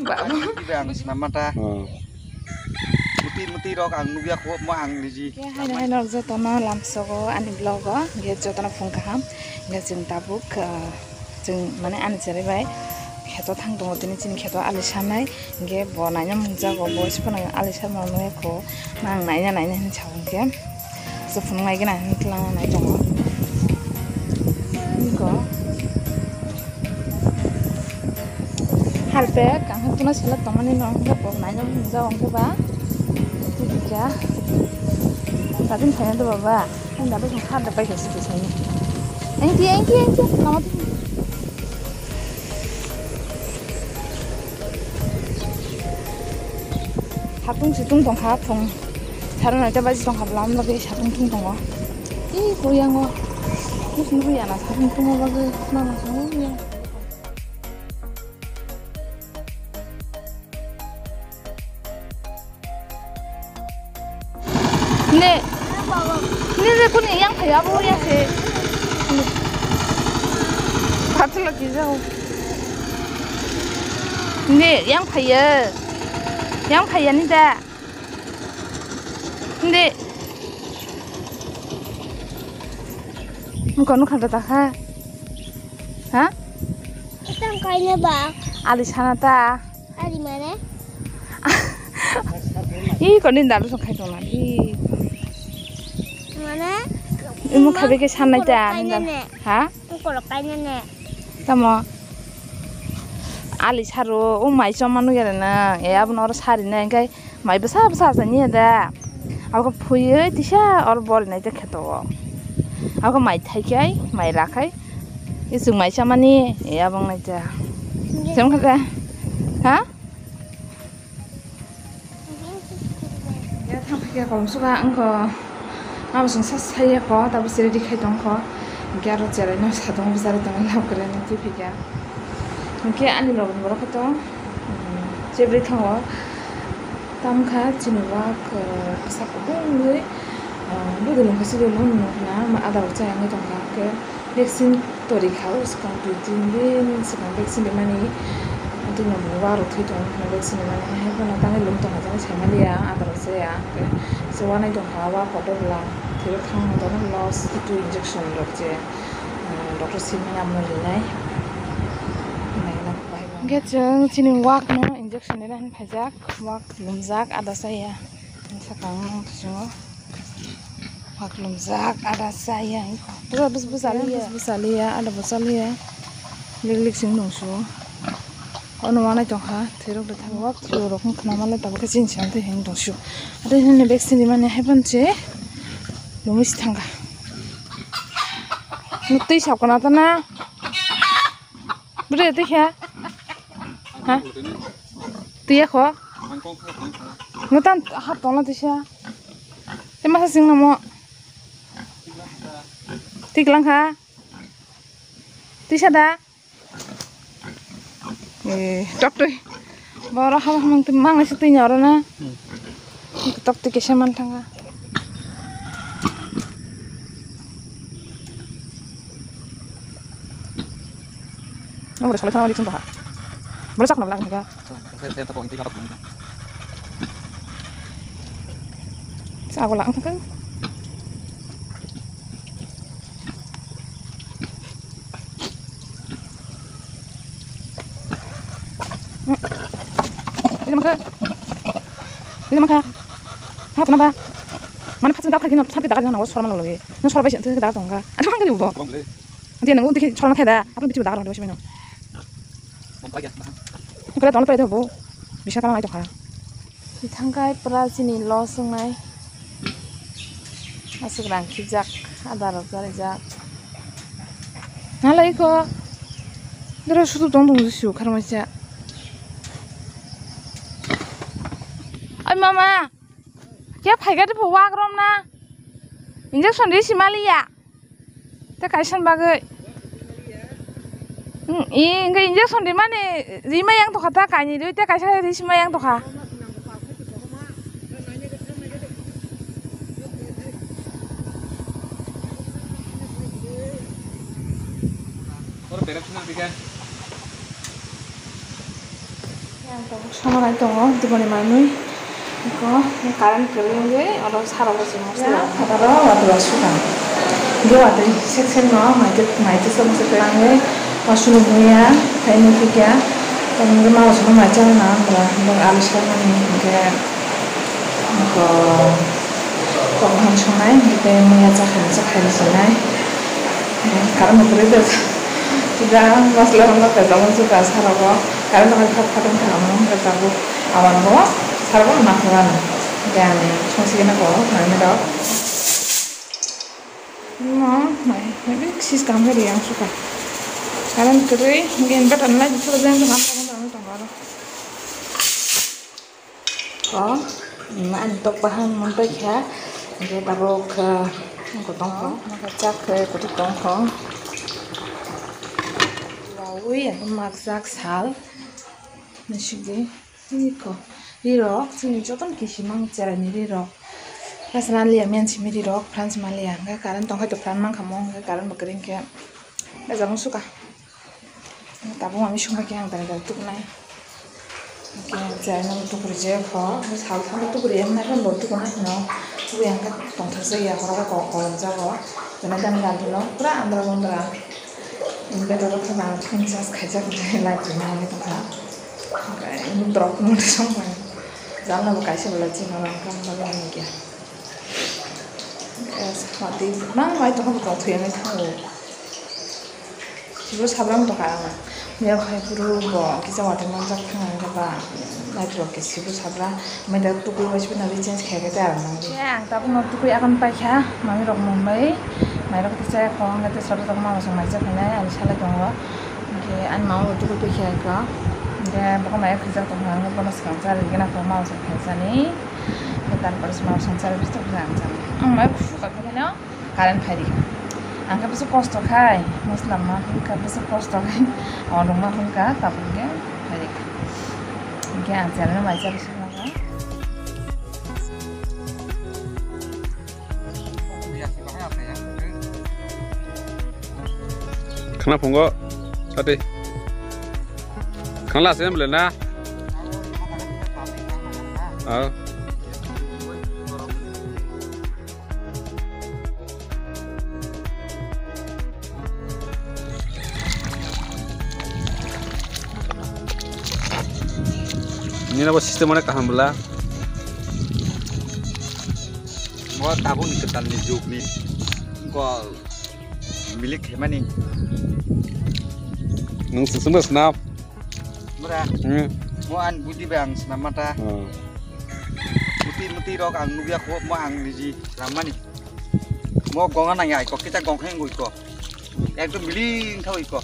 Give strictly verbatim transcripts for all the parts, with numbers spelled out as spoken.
Ang nugwi ang namata. Hmm. Muti muti rok ang nugya kho mo ang niji. Hai hai norok jotono lamsogo ani vlog o. Ge jotono phung kaham. Ge chwng tabuk, ah, chwng mane ani cherai bai kheto thang tongo, tini chini kheto ali sanai. Ge bo naina mungjago, bo se phano ali sama nugya kho. Nang naina naina hinwi sao hwnkhe. Se phunuk nai gana hinwi twlang nai tongo. Niko. Halpek ang hapuna selak tongmani no hwnkhe bo naina mungjago hwnkhe ba. Tiki kya. Tadin khaina do baba. Ang dado song khar da pai kasi kisai. Engki, engki, engki. Lama tu. Hatung situng tongkha phung. Saro naita baji tongkha bwlam lagi satung tung tongo. Ih, kuyango. Nus nus yana satung tungo bagwi mama sango ya. Ne. Ne, ne, kuni yang phai abo ya se. Phatla ki jao. Ne, yang phai ya. Yang phai ya ni da. Hindi. Engkau nukha da kha? Ha? Itang kaina ba? Ali sana ta. Ali mane? Ih, kau ni dalu song khai tong na. Ih. Mane? Imu khabe ke sanai ta, Engkau kaina ninda. Ne. Ha? Engkau kaina ne. Tamo? Ali saro, o mai choma nugya na. E, abo noro sari na, engkai. Mai bwsa bwsa asani ya da. Abo phuiwi tisa or bol nai ta kheto o. Abo mai thai khai, mai ra khai. Isuk mai chamani, e abang nai ta. Sem kha da? Ha? Ya thang khe kolom suka angko. Abo sung sa saya ko, ta bwsiri di khai tong ko. Garo cherai no sa tong bwsari tong lab kre no twi phika. Hwnkhe ani logi borok khe to, um, chebri thango. Tamkha chini wak, uh, kisa kubungwi, uh, bwdwlwng khe chwlwlwng nukna, ma adar chayangwi tongkha. Hwnkhe vaccine tori kha, o swkang dui tin din swkang vaccine rimani. Tini bo wak rok thwi tongo, vaccine rimani. Hai phano tangwi lwng tongkha, jani saimaliya, adar chaya. Hwnkhe se wanai tongkha, wak kotor bwla. Thwirok thang tongkha, loss, itu injection rok je. Doctor simi amo rinai. Naina bai bo. Hwnkhe chwng chini wak no injection rina hin phaijak, wak lumjak ada saya. Sakang no kisingo wak lumjak ada saya. Bwsa bwsa bwsa liya, bwsa liya, ada bwsa liya. Lik lik sing nungsu. Ono wanai tongkha, thwirok de thangwak, thwirok wng khna male tabuk khe chini siyang twi heng tongsu. Ate hini vaccine rimani hai phano se lumui se thangkha. Twi sab kana ta na? Bwrwi twi kha? Ha? Twi ya kho? Ngo tan hap tongla twi sa. Tei masa sing namo? Twi klang kha? Twi sa da? Eh, tok twi. Boro haba hamang twi mang naisik twi oro na. Hmm. Tok twi kisa man thanga. Ang boleh salah sama di sini, Pak. Boleh sak nabla, enggak? Sa ako lang, kan? Ini maka. Ini maka. Apa kenapa? Mana pas minta kaki nak sampai dagar nang sor mana lagi. Nang sor apa sih? Itu dagar tongga. Ada mana kali ubo? Dia nang untuk sor mana kaya? Apa bici dagar nang sor mana? Kalau tahun pada ubo. Bisa kalau itu kah? Thangkai pura chini loss wngnai. Aswk rang khibjak, adar rok charijak. Nalai kho. Doro sudu tong tong su kharmaisa. Oi mama. Khe phaikha de wak romna. Injection ri simaliya. Te kaisa ni bagwi. Hmm, i, hwnkhe injection rimani rima yang tongkha ta, kainwi rwi te kaisa ri sima yang tongkha. Somanai tongo, diboni manwi. Eko, current kwrwi wngwi, oro saro bo chwng mosla. Phataro watwi wasukha. Hwnkhe watwi sek sek no maitwi, maitwi sok sok kwlangwi, wasuni muya, tei nukikya. Tei hwnkhe ma wasukno maitwi nang, hwnkhe alu sokmani, hwnkhe, eko, tok bahan songnai, hwnkhe tei muya cha khaini cha khaini songnai. Current bo kwrwi da. Jang masla rok no pejak unsukha sara o. Current no hai phat phat wngkha, amo wngkha tabuk. Awan bo sara o nakha mano. Jang songsi gana ko nangni rok. No, mai, mai sis kam khe riyang sukha. Current kwrwi, inverter no lai jisuk jang jang tongo aro. Ko, ani tok bahan mon paikha, hwnkhe tabuk, ah, kotong kho, chak khe kwthwk tong kho. Wawi, makjak sal, naisik di, iko, rirok, chini jotono kisimang cheraini rirok. Kaisa manliya, mensimi rirok, phan se manliya, hwnkhe current tongkhe to phan mankha mo, hwnkhe current bo kwrwi hwnkhe, bejak unsukha. Tabuk mami songma khe ang dal dal tuknai. Khe chai no tukuri je kho, sal sal tukuri em nai bo tukuna hino. Tukuri ang khe tongthok se ya, horo khe kok kolom jago. Bini dam dal hino pura andra gondra. Inverter rok khe ba phone charge khaijak, light rwma hwnwi tongkha. Omo drop muni song bai. Jal no bo kaisa belai chini rang kang bagwi hwnwi khe. Khe swkang twi mang bai tongkha bo tongthwi wngwi thango. Sibo sabra wng tongkha ang. Miyok hai phuru bo kisa watwi manjak thang ang khe ba naithok khe sibo sabra. Mai da tukui bai sibo nari change khe khe tei ang nang di. Khe ang tabukno tukui akan paikha mami rok mumbai. Mairok tei chaya kho ang khe tei sabra rok mama song mai cha phainai ani salai tongo. Hwnkhe ani mama bo tukui paikha kho. Hwnkhe bokhok mai khajak tongkha ang khe bono swkang cha ri gana kho mama song khaijani. Hwnkhe tarpore se mama song cha ri bisi tongkha ang cha. Ang mai kusu ka khe no. Current phai rikha. Ang khe bwswk kosto khai, mosla ma hwn kha bwswk kosto khai, orongma hwn kha, tabuk khe phai rikha. Hwnkhe ang channel mai chari swnamkha. Khna phungo, ate. Khna la se mle na? Ah. Nini bo system onek kaham bwla. Bo tabuk ni kwtal ni jug ni. Ko milik khaimani. Nwng swswngno swnam. Mura. Hmm. Mo an budi bai ang swnam mata. Hmm. Muti muti rok ang nugya kho mo ang niji swnam mani. Mo gonga nang ya ko kita gong kheng goi ko. Ekdom miling thau iko.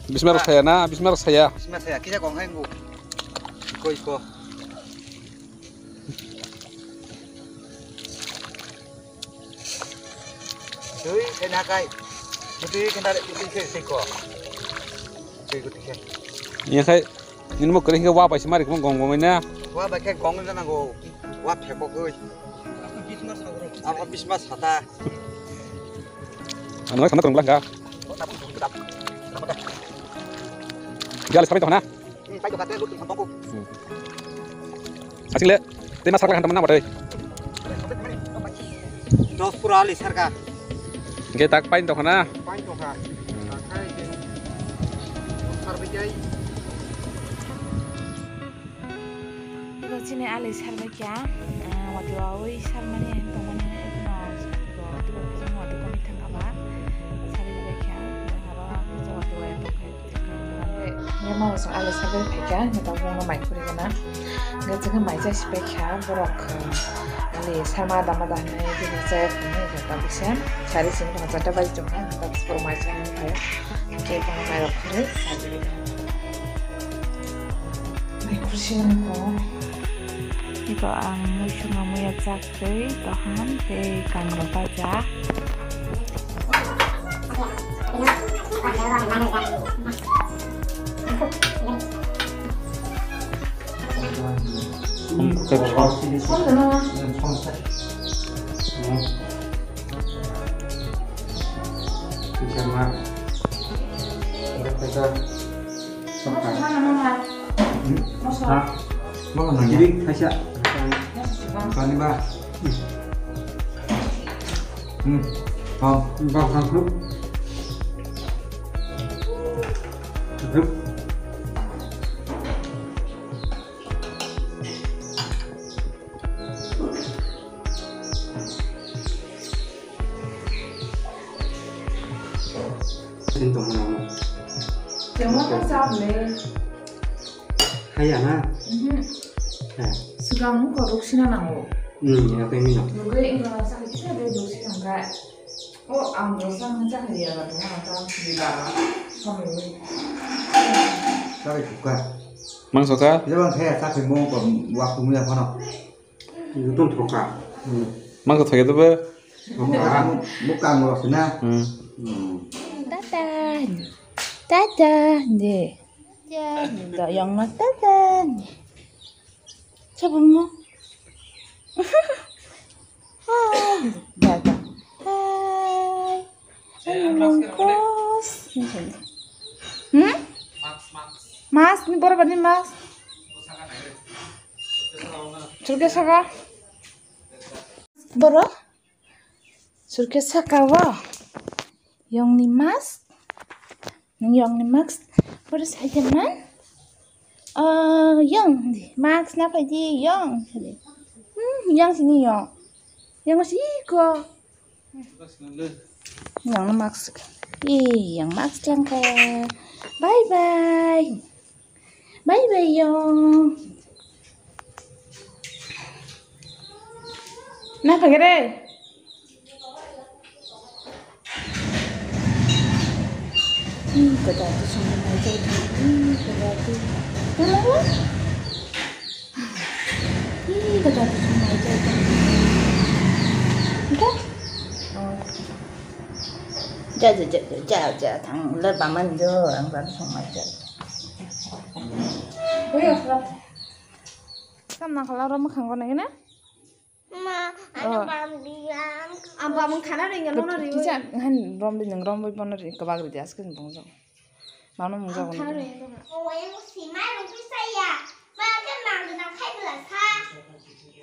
Bismar saya na, bismar saya. Bismar saya, kisa kong hai ngu. Iko, iko. Tui, kena kai. Tui, kena, tui, tui, tui, ko. Tui, tui, tui. Iya kai. Nini mo kwrwi khe wa bai se mari khe gong gong na. Wa bai khe gong na nango. Wa phekok oi. Abo bisma sata. Ano sama tong belakang. Dia alis kami tong na. Hmm, pai to kate lut tong tong. Asing le. Tei ma sakla khan tongmani na batwi. Dos pura ali sarka. Hingke tak pain tongkha na? Pain tongkha. Takhai ke. Sarbai kai. Iko chini ali sarbai kya? Ah, wati wawi sarmani tongmani ikono wati wati komi thangkha ba. Sarbai kya. Haba wati wati tongkha. Hingke mama song ali sabai phaikha, hingke tabuk bono mai khurigana. Hingke chwngkhe mai chai sibaikha, borok, eh, ali sama dama da hinui bini chaya phunui, hingke tabuk se sari simi tongkha, charta baji tongkha, hingke tabuk se borok mai chai hinui phai. Hingke bono mai rok khurui, mai khursi hinui kho. Iko ang mui swngo muiya chak. Tei tohan tei kangrok bajak. Mosla mana mana? Hmm? Mosla. Ha? Mosla nangya? Kiri kaisa. Mosla sibang. Pani ba? Hmm. Oh. Bang bang. Hup. Hup. Sini tongmani amo. Temo ta chap le. Haya na? Mhm. Ha. Swkang mung korok sina nango. Hmm, ya kami no. Nugui ingkha sa kisa de dosi thangkai. O ang dosa ang chakri ya ba tong ta di ba. Samui. Chakri kuka. Mang soka? Kita bang kaya chakri mo ko waktu muya kono. Itu thoka. Hmm. Mang ko thoka to ba? Bukang rok sina. Hmm. Hmm. Tata. Tata. De. Ya, da yang na tata. Siapa mo? Hai. Tata. Hai. Hai, bungkus. Hmm? Mas, ni boro bani mas. Surke saka. Boro? Surke saka wo. Yongni mask. Nung yongni mask. Boro saide man. Oh, yong. Mask na paidi yong. Hmm, yong sini yong. Yong si ko. Yong mask. Ih, yong mask jangka. Bye bye. Bye bye yong. Na pagere. Ih, kada tu sungguh mai jai. Ih, kada tu. Ih, kada tu sungguh mai jai. Ih, kada tu sungguh mai jai. Ih, kada. Oh. Ja, ja, ja, ja, ja, ja, thang le bamani do, ang bar song mai ja. Kam na khala ro mukhang go nai na? Ma, oh. Ano bam biya. Ang bam khana ringa no ri. Kisa han rom di nang rom bai bono ri kabag ri das kin bong jong. Mano mung jago.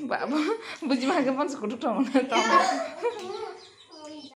Baba, buji ma ke pon sukuduk tong na tong.